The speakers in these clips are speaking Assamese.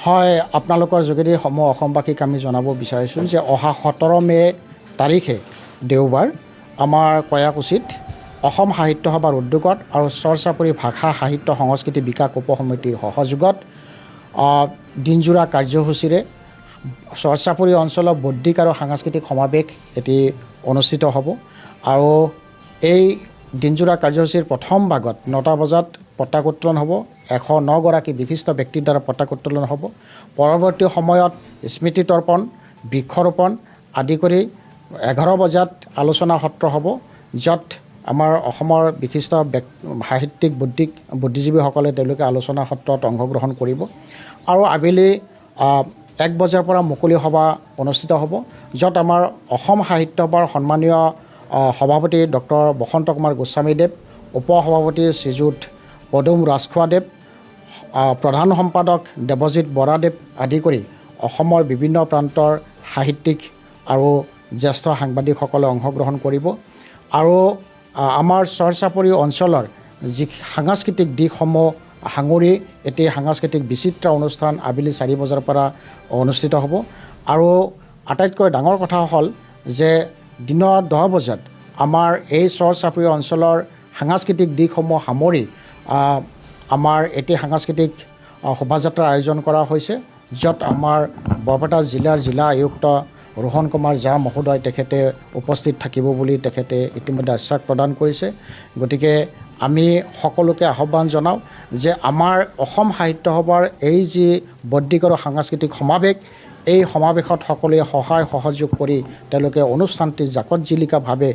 হয়, আপোনালোকৰ যোগেদি সমূহ অসমবাসীক আমি জনাব বিচাৰিছোঁ যে অহা 17 মে' তাৰিখে দেওবাৰ আমাৰ কয়াকুছিত অসম সাহিত্য সভাৰ উদ্যোগত আৰু চৰ-চাপৰি ভাষা সাহিত্য সংস্কৃতি বিকাশ উপসমিতিৰ সহযোগত দিনজোৰা কাৰ্যসূচীৰে চৰ-চাপৰি অঞ্চলৰ বৌদ্ধিক আৰু সাংস্কৃতিক সমাৱেশ এটি অনুষ্ঠিত হ'ব। আৰু এই দিনজোৰা কাৰ্যসূচীৰ প্ৰথম ভাগত 9টা বজাত পতাক উত্তোলন হ'ব। 109গৰাকী বিশিষ্ট ব্যক্তিৰ দ্বাৰা পতাক উত্তোলন হ'ব। পৰৱৰ্তী সময়ত স্মৃতি তৰ্পণ, বৃক্ষৰোপণ আদি কৰি 11 বজাত আলোচনা সত্ৰ হ'ব, য'ত আমাৰ অসমৰ বিশিষ্ট সাহিত্যিক, বৌদ্ধিক, বুদ্ধিজীৱীসকলে তেওঁলোকে আলোচনা সত্ৰত অংশগ্ৰহণ কৰিব। আৰু আবেলি 1 বজাৰ পৰা মুকলি সভা অনুষ্ঠিত হ'ব, য'ত আমাৰ অসম সাহিত্য সভাৰ সন্মানীয় সভাপতি ডক্টৰ বসন্ত কুমাৰ গোস্বামীদেৱ, উপ সভাপতি শ্ৰীযুত পদুম ৰাজখোৱাদেৱ, প্ৰধান সম্পাদক দেৱজিৎ বৰাদেৱ আদি কৰি অসমৰ বিভিন্ন প্ৰান্তৰ সাহিত্যিক আৰু জ্যেষ্ঠ সাংবাদিকসকলে অংশগ্ৰহণ কৰিব। আৰু আমাৰ চৰ চাপৰি অঞ্চলৰ যি সাংস্কৃতিক দিশসমূহ সাঙুৰি এটি সাংস্কৃতিক বিচিত্ৰ অনুষ্ঠান আবেলি 4 বজাৰ পৰা অনুষ্ঠিত হ'ব। আৰু আটাইতকৈ ডাঙৰ কথা হ'ল যে দিনৰ 10 বজাত আমাৰ এই চৰ চাপৰি অঞ্চলৰ সাংস্কৃতিক দিশসমূহ সামৰি আমাৰ এটি সাংস্কৃতিক শোভাযাত্ৰাৰ আয়োজন কৰা হৈছে, য'ত আমাৰ বৰপেটা জিলাৰ জিলা আয়ুক্ত ৰোহন কুমাৰ ঝা মহোদয় তেখেতে উপস্থিত থাকিব বুলি তেখেতে ইতিমধ্যে আশ্বাস প্ৰদান কৰিছে। গতিকে আমি সকলোকে আহ্বান জনাওঁ যে আমাৰ অসম সাহিত্য সভাৰ এই যি বৌদ্ধিক আৰু সাংস্কৃতিক সমাৱেশ, এই সমাৱেশত সকলোৱে সহায় সহযোগ কৰি তেওঁলোকে অনুষ্ঠানটি জাকত জিলিকাভাৱে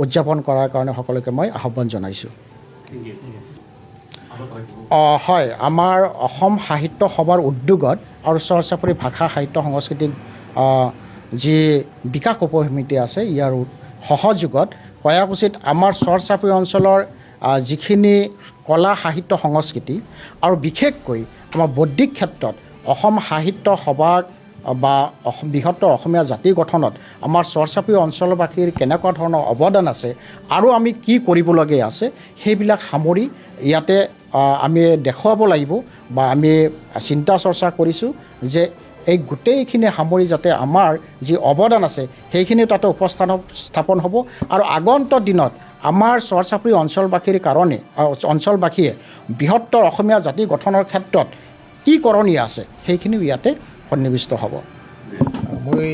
উদযাপন কৰাৰ কাৰণে সকলোকে মই আহ্বান জনাইছোঁ। অঁ হয়, আমাৰ অসম সাহিত্য সভাৰ উদ্যোগত আৰু চৰ চাপৰি ভাষা সাহিত্য সংস্কৃতিক যি বিকাশ উপসমিতি আছে, ইয়াৰ সহযোগত কয়াকুছিত আমাৰ চৰ চাপৰি অঞ্চলৰ যিখিনি কলা, সাহিত্য, সংস্কৃতি আৰু বিশেষকৈ আমাৰ বৌদ্ধিক ক্ষেত্ৰত অসম সাহিত্য সভাক বা অসম বৃহত্তৰ অসমীয়া জাতি গঠনত আমাৰ চৰ চাপৰি অঞ্চলবাসীৰ কেনেকুৱা ধৰণৰ অৱদান আছে আৰু আমি কি কৰিবলগীয়া আছে, সেইবিলাক সামৰি ইয়াতে আমি দেখুৱাব লাগিব বা আমি চিন্তা চৰ্চা কৰিছোঁ যে এই গোটেইখিনি সামৰি যাতে আমাৰ যি অৱদান আছে, সেইখিনি তাতে স্থাপন হ'ব আৰু আগন্তুক দিনত আমাৰ চৰ চাপৰি অঞ্চলবাসীৰ কাৰণে অঞ্চলবাসীয়ে বৃহত্তৰ অসমীয়া জাতি গঠনৰ ক্ষেত্ৰত কি কৰণীয় আছে, সেইখিনিও ইয়াতে সন্নিৱিষ্ট হ'ব। মই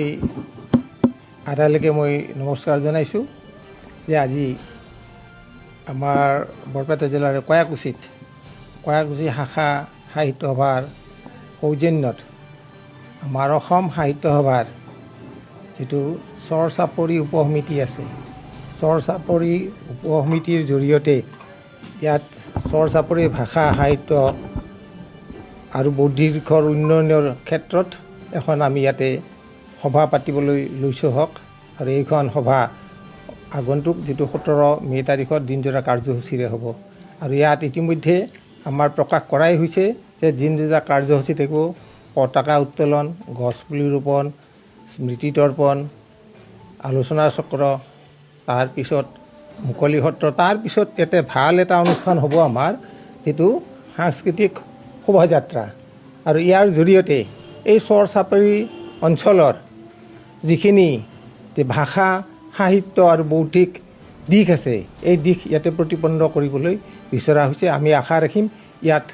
আদালৈকে মই নমস্কাৰ জনাইছোঁ যে আজি আমাৰ বৰপেটা জিলাৰ কয়াকুছিত কয়াকুছি শাখা সাহিত্য সভাৰ সৌজন্যত আমাৰ অসম সাহিত্য সভাৰ যিটো চৰ চাপৰি উপসমিতি আছে, চৰ চাপৰি উপসমিতিৰ জৰিয়তে ইয়াত চৰ চাপৰি ভাষা সাহিত্য আৰু বৌদ্ধিকৰ উন্নয়নৰ ক্ষেত্ৰত এখন আমি ইয়াতে সভা পাতিবলৈ লৈছোঁ হওক। আৰু এইখন সভা আগন্তুক যিটো 17 মে' তাৰিখত দিনজোৰা কাৰ্যসূচীৰে হ'ব। আৰু ইয়াত ইতিমধ্যে আমাৰ প্ৰকাশ কৰাই হৈছে যে দিনজোৰা কাৰ্যসূচী থাকিব পতাকা উত্তোলন, গছপুলি ৰোপণ, স্মৃতি তৰ্পণ, আলোচনা চক্ৰ, তাৰপিছত মুকলি সত্ৰ, তাৰপিছত ইয়াতে ভাল এটা অনুষ্ঠান হ'ব আমাৰ যিটো সাংস্কৃতিক শোভাযাত্ৰা। আৰু ইয়াৰ জৰিয়তে এই চৰ চাপৰি অঞ্চলৰ যিখিনি যে ভাষা সাহিত্য আৰু বৌদ্ধিক দিশ আছে, এই দিশ ইয়াতে প্ৰতিপন্ন কৰিবলৈ বিচৰা হৈছে। আমি আশা ৰাখিম ইয়াত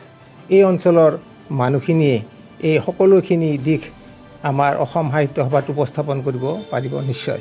এই অঞ্চলৰ মানুহখিনিয়ে এই সকলোখিনি দিশ আমাৰ অসম সাহিত্য সভাত উপস্থাপন কৰিব পাৰিব নিশ্চয়।